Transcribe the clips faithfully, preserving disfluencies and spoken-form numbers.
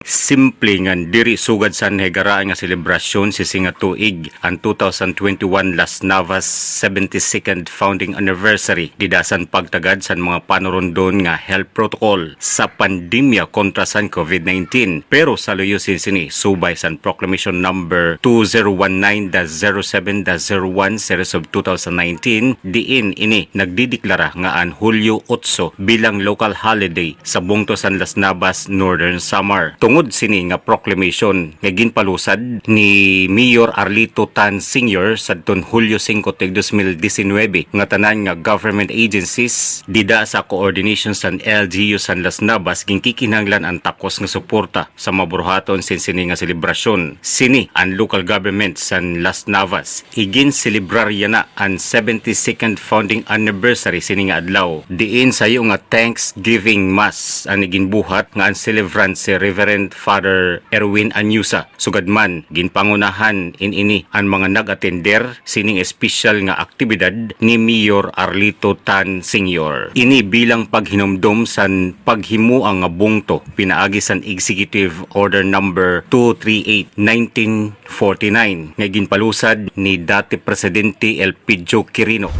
Simple ngan diri sugad san higaraan nga selebrasyon sini nga tuig an two thousand twenty-one Las Navas seventy-second founding anniversary, dida san pagtagad san mga panurundon nga health protocol sa pandemya kontra san COVID nineteen. Pero sa luyo sin sini, subay san Proclamation Number two zero one nine dash zero seven dash zero one series of two thousand nineteen, diin ini nagdideklara nga an Hulyo otso bilang local holiday sa bungto san Las Navas, Northern Samar. Tungod sini nga proclamation nga ginpalusad ni Mayor Arlito Tan Senior sadton Hulyo singko tuig dos mil disinuybe, ngatanan nga government agencies dida sa coordination san L G U san Las Navas ginkikinahanglan an takos nga suporta sa maburuhaton sin sini nga selebrasyon. Sini an local government san Las Navas. Iginselebrarya na an seventy-second founding anniversary sini nga adlaw, diin sayo nga Thanksgiving Mass an iginbuhat nga an celebrant si Reverend Father Erwin Anyusa. Sugad man, ginpangunahan in ini an mga nag-atender sining espesyal nga aktibidad ni Mayor Arlito Tan Senior. Ini bilang paghinumdom san paghimoa nga bungto pinaagi san Executive Order Number two three eight, nineteen forty-nine nga ginpalusad ni dati Presidente Elpidio Quirino.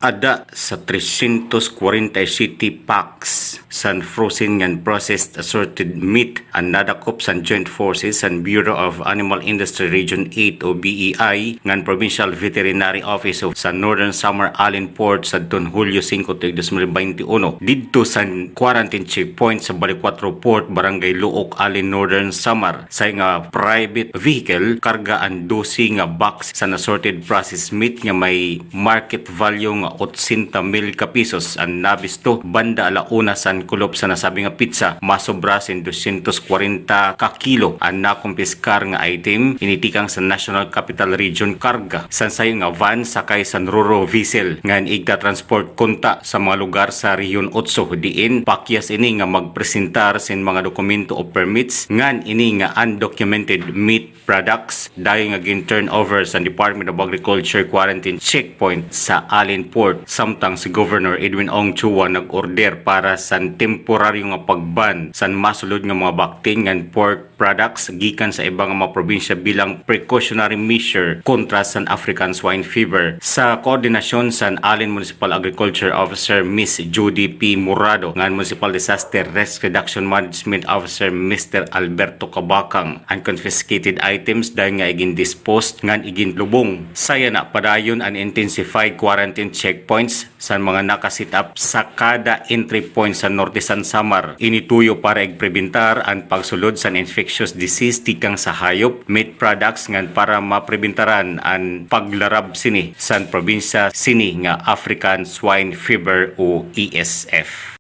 Ada sa trescientos cuarenta y siete packs san frozen ngan processed assorted meat an nadakop san Joint Forces san Bureau of Animal Industry Region eight o B E I ngan Provincial Veterinary Office of sa Northern Samar Allen Port sadton Hulyo singko tuig dos mil baynte uno didto san quarantine checkpoint sa Balicuatro Port, Barangay Luok, Allen, Northern Samar. Sayo nga private vehicle, karga an dose nga box san assorted processed meat nga may market value nga otsenta mil ka pesos an nabisto banda ala una san kulop sa nasabi nga petsa. Masobra sin dosyentos kwarenta ka kilo an nakumpiskar nga item, ini tikang sa National Capital Region karga san sayo nga van sakay san Roro Vessel ngan igtatransport kunta sa mga lugar sa Rehiyon Otso, diin pakyas ini nga magpresentar sin mga dokumento o permits ngan ini nga undocumented meat products dayon nga gin-turnover sa Department of Agriculture quarantine checkpoint sa Allen Port, samtang si Governor Edwin Ong Chua nag-order para sa temporaryo nga pag-ban sa masulod nga mga baktin ngan pork products gikan sa iba nga mga probinsya bilang precautionary measure kontra sa African Swine Fever. Sa koordinasyon sa Allen Municipal Agriculture Officer Miss Judy P. Murado ngan Municipal Disaster Risk Reduction Management Officer Mister Alberto Kabakang, an confiscated items dayon nga igin-dispose ngan iginlubong. Sayo na padayon an intensified quarantine checkpoints sa mga naka-set up sa kada entry point sa Norte San Samar. Ini tuyo para igprebentar an pagsulod sa infectious disease tikang sa hayop, meat products ngan para maprebentaran an paglarab sini sa probinsya sini nga African Swine Fever o A S F.